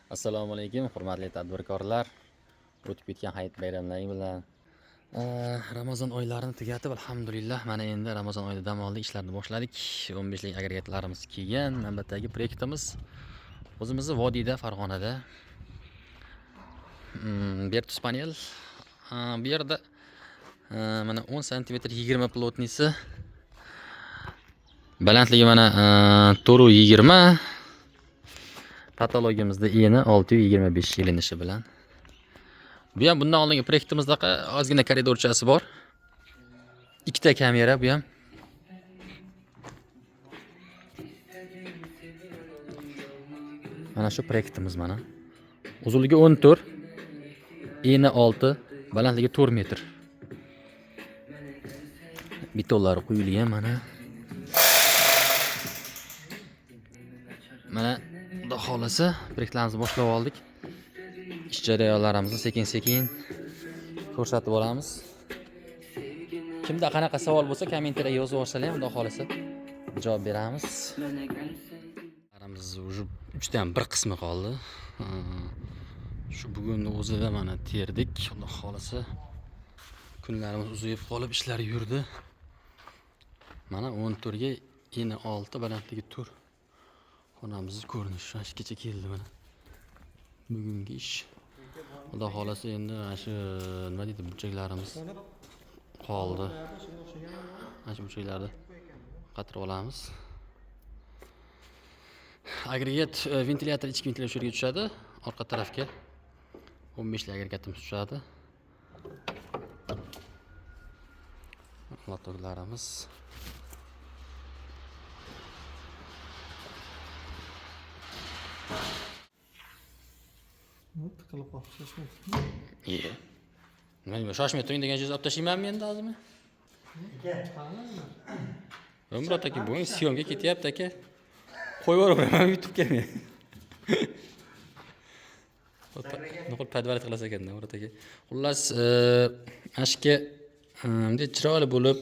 Assalomu alaykum, hurmatli tadbirkorlar. O'tib ketgan hayit bayramlari bilan Ramazon oylarini tugatib, alhamdulillah, mana endi Ramazon oyida dam oldik, ishlarni boshladik. 15 lik agregatlarimiz kelgan. Navbatdagi proyektimiz o'zimizni vodiyda, Farg'onada. Bertus panel. Bu yerda mana 10 sm 20 plotnisi. Balandligi mana 4.20. Patologiyamizda eni 6.25 yelinishi bilan. Bu ham bundan oldingi proyektimizdaqa ozgina koridorchasi bor. Ikkita kamera bu ham. Mana shu proyektimiz mana. Uzunligi 14, eni 6, balandligi 4 metr. Betonlari quyilgan mana. Mana xudo xolasa proyektlarimizni boshlab oldik. Ish jarayonlarimizni sekin-sekin ko'rsatib boramiz. Kimda qanaqa savol bo'lsa, kommentariyaga yozib yuborsalar ham xudo xolasa javob beramiz. Aramizda уже 3 dan 1 qismi qoldi. Shu bugunni o'zida mana terdik, xudo xolasa. Kunlarimiz uzayib qolib ishlar yurdi. Mana 14 ga eni 6, balandligi 4. Xonamizni ko'rinishi mana shu kecha keldi mana. Bugungi ish. Xudo xolasa endi mana shu nima deydi, burchaklarimiz qoldi. Mana shu burchaklarni qatirib olamiz. Agregat ventilyator, ichki ventilyator shu yerga tushadi, orqa tarafga 15 lik agregatimiz tushadi. Lotoklarimiz. Tiqilib qoldi, shoshmay. Iye. Nima deyman, shoshmay turing degan so'zni olib tashlaymanmi endi hozirmi? Murod aka, bugun syomka ketyapti aka. Qo'yib yuboraman YouTube'ga men. Nuqul podvalet qilasa ekanda Murod aka. Xullas, mana shu yerga bunday chiroyli bo'lib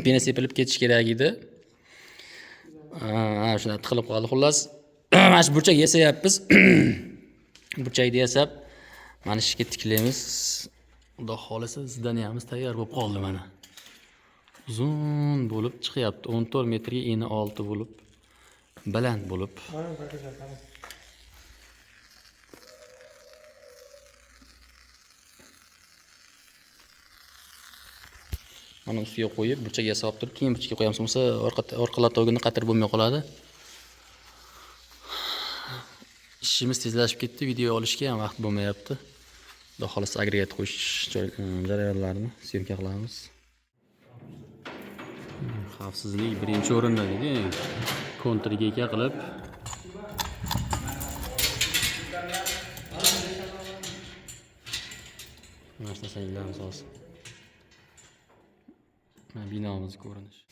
pena sepilib ketish kerak edi. Ha, shunday tiqilib qoldi. Xullas, mana shu burchak yasayapmiz. Burchakni yasab, mana shu yerga tiklaymiz. Xudo xolasa zdaniyamiz tayyor bo'lib qoldi mana. Uzun bo'lib chiqyapti. 14 metrga eni 6 bo'lib, baland bo'lib. Mana ustiga qo'yib, burchak yasab turib, keyin burchakka qo'yamiz. Bo'lmasa orqa latogini qatir bo'lmay qoladi. Ishimiz tezlashib ketdi, video olishga ham vaqt bo'lmayapti. Xudo xolasa agregat qo'yish jarayonlarini syomka qilamiz. Xavfsizlik birinchi o'rinda dedi. Kontrgeyka qilib mana shu narsani ilamiz hozir. Mana binomiz ko'rinishi.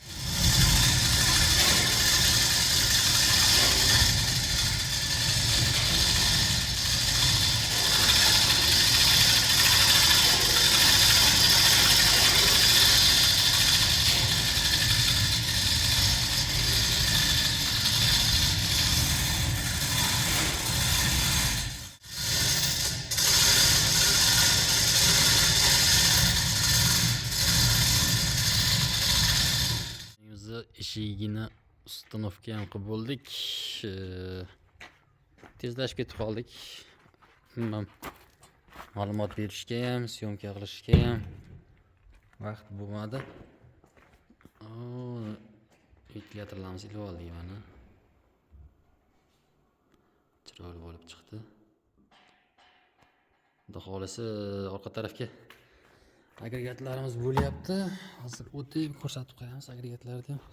Eshigini uстановka ham qilib bo'ldik. Tezlashib ketib qoldik. Umuman ma'lumot berishga ham, syomka qilishga ham vaqt bo'lmadi. Ventilyatorlarimizni ilib oldik mana. Chiroyli bo'lib chiqdi. Xudo xolasa orqa tarafga agregatlarimiz bo'lyapti. Hozir o'tib ko'rsatib qo'yamiz agregatlarni ham.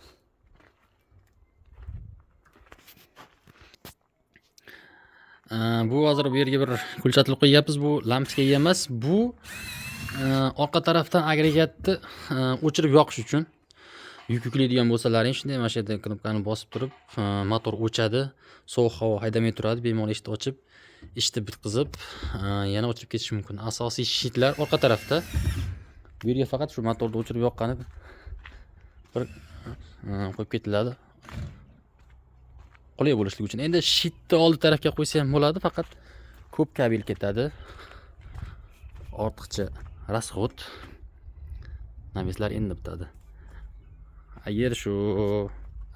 Bu hozir bu yerga bir kulchatilib qo'yyapmiz. Bu lampochka emas, bu orqa tarafdan agregatni o'chirib yoqish uchun. Yuk yuklaydigan bo'lsalaring shunday mana shu yerda knopkani bosib turib, motor o'chadi, sovuq havo haydamay turadi, bemalol eshikni ochib, ishni bitqizib, yana o'chirib ketish mumkin. Asosiy shitlar orqa tarafda. Bu yerga faqat shu motorni o'chirib yoqqani bir qo'yib ketiladi. Qulay bo'lishligi uchun. Endi shitni oldi tarafga qo'ysa ham bo'ladi, faqat Ko'p kabel ketadi, ortiqcha расход, навес lar endi bitadi. Agar shu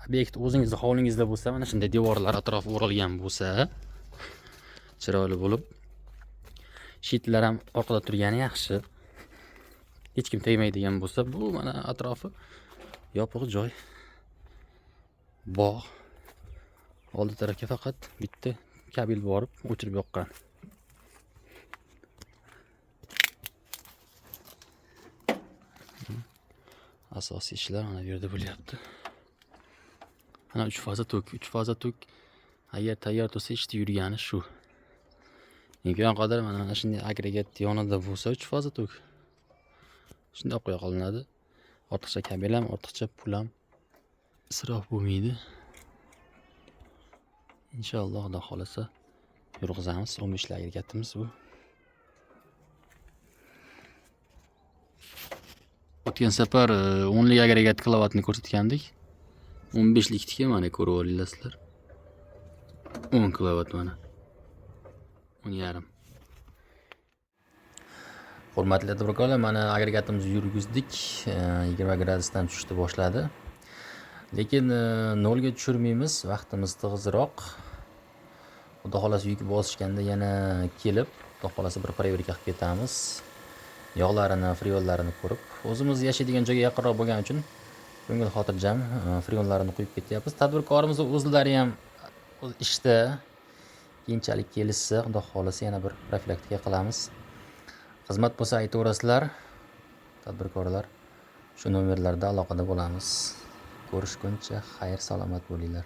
obyekt o'zingizni hovlingizda bo'lsa, mana shunday devorlar atrofi o'ralgan bo'lsa, chiroyli bo'lib, щит lar ham orqada turgani yaxshi. Hech kim tegmaydigan bo'lsa, bu mana atrofi yopiq joy. Bog'. Oldi tarafga faqat bitta kabel borib o'chirib yoqqan. Asosiy ishlar mana bu yerda bo'lyapti. Mana 3 faza tok, 3 faza tok agar tayyor tursa ishda yurgani shu. Imkon qadar mana shunday agregat yonida bo'lsa 3 faza tok. Shunday olib qo'ya qolinadi. Ortiqcha kabel ham, ortiqcha pul ham isrof bo'lmaydi. Inshaalloh Xudo xolasa yurg'izamiz. 15 lik agregatimiz bu. O'tgan safar 10lik agregat kilovatni ko'rsatgandik. 15likniki mana ko'rib olinglar sizlar. 10 kilovat mana. 10.5. Hurmatli tadbirkorlar, mana agregatimizni yurgizdik. 20 gradusdan tushishni boshladi. Lekin nolga tushirmaymiz, vaqtimiz tig'izroq. Xudo xolasa yuk bosishganda yana kelib, Xudo xolasa bir проверка qilib ketamiz. Yog'larini, frionlarini ko'rib, o'zimiz yashaydigan joyga yaqinroq bo'lgani uchun ko'ngil xotirjam frionlarini quyib ketyapmiz. Tadbirkorimiz o'zlari ham o'z ishda, keyinchalik kelishsa, Xudo xolasa yana bir profilaktika qilamiz. Xizmat bo'lsa aytaverasizlar, tadbirkorlar, shu nomerlarda aloqada bo'lamiz. Ko'rishguncha xayr, salomat bo'linglar.